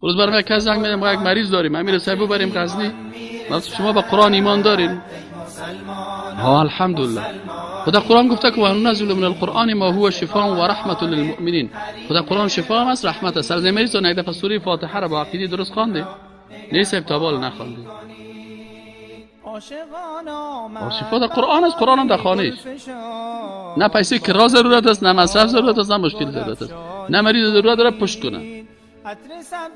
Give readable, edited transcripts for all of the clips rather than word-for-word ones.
روز برای یک کس زنگ میدم، ما یک مریض داریم، امیر صاحب ببریم غزنی. شما به قرآن ایمان دارین؟ ها الحمدلله. خدا قرآن گفته که وننزل من القرآن ما هو شفاء و رحمت للمؤمنین. خدا قرآن شفا هم است، رحمت است. سر مریض یک دفعه سوره فاتحه را با عقیده درست خوانده؟ نیست، تابال نخوانده. شفا در قرآن است، قرآن هم در خانه است. نه پیسه کرا ضرورت است، نه مصرف ضرورت است، نه مشکل ضرورت است، نه مریض ضرورت داره پشت کنه.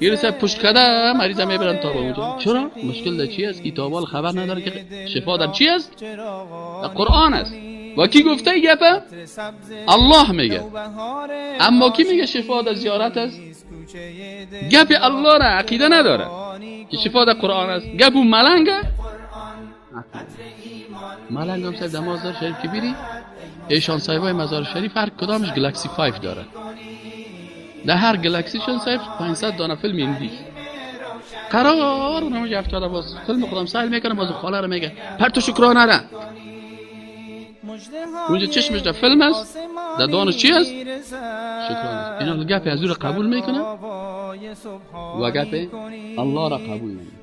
یه سر پشت کرده مریض هم میبرن تا به اونجا. چرا؟ مشکل در چی است؟ کتابال خبر نداره که شفا در چی است؟ در قرآن است. و کی گفته ای گپه؟ الله میگه. اما کی میگه شفا در زیارت است؟ گپ الله را عقیده نداره که شفا در قرآن است. گپ اون ملنگه. ملنگ هم صاحب در مزار شریف که بیری ایشان صاحبای مزار شریف هر کدامش گلکسی 5 داره. در هر گلکسیشون صاحب 500 دانه فیلم هندی قرار اونم افتاده. باز فیلم خودم سهل میکنه، باز خاله رو میگه پرتو شکرانه را. اونجا چشمش در فیلم است، در دانش چی است؟ شکرانه است. اینا گپ از او را قبول میکنه و گپ الله را قبول نمیکنه.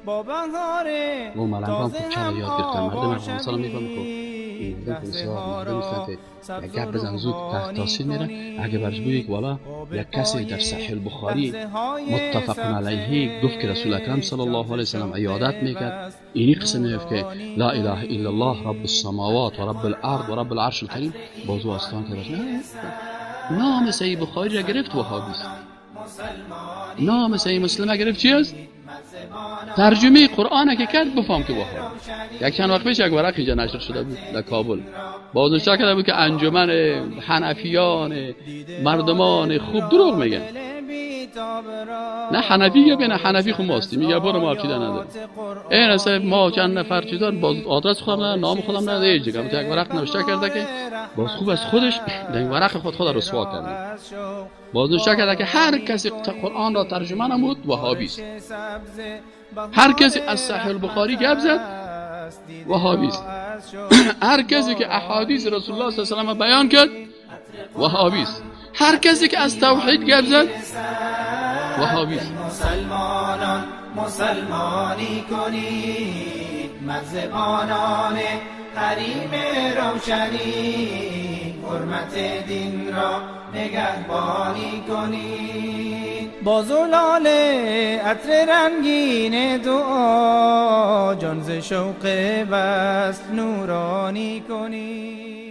و ملنگان خوب چرا یاد گرفتن؟ مردم افغانستان میفهمه خب مردم بسیار مردم هستند که یک گپ بزن زود تحت تاثیر میره. اگه برش بگی که والا یک کسی در صحیح البخاری متفق علیه گفت که رسول اکرم صلی الله علیه وسلم عیادت میکرد، اینی قسم میگفت که لا اله الا الله رب السماوات و رب الارض و رب العرش الکریم، بازو آستان که نام صحیح بخاری را گرفت وهابی است. نام صحیح مسلم گرفت چی است؟ ترجمه قرآن که کرد بفهم که وهابی. یک چند وقت پیش یک ورق اینجا نشر شده بود در کابل، بازنشسته کرده بود که انجمن حنفیان مردمان خوب دروغ میگن. نه حنفی یا نه حنفی خو ماستی میگه برو ما چیزا نداره. این اصلا ما چند نفر چیزا باز آدرس خودم نداره، نام خودم نداره، هیچ جگه. یک ورق نوشته کرده که باز خوب از خودش در این ورق خود رسوا کرده. باز نوشته کرده که هر کسی قرآن را ترجمه نمود وهابی است. هر کسی از صحیح البخاری گپ زد وهابی است. هر کسی که احادیث رسول الله صلی الله علیه و سلم بیان کرد وهابی است. هر کسی که از توحید گپ زد وهابی است. مسلمانان مسلمانی کنید، مذهبانان حریم روشنی، حرمت دین را نگهبانی کنید. با زلال عطر رنگین دعا، جان ز شوق وصل نورانی کنید.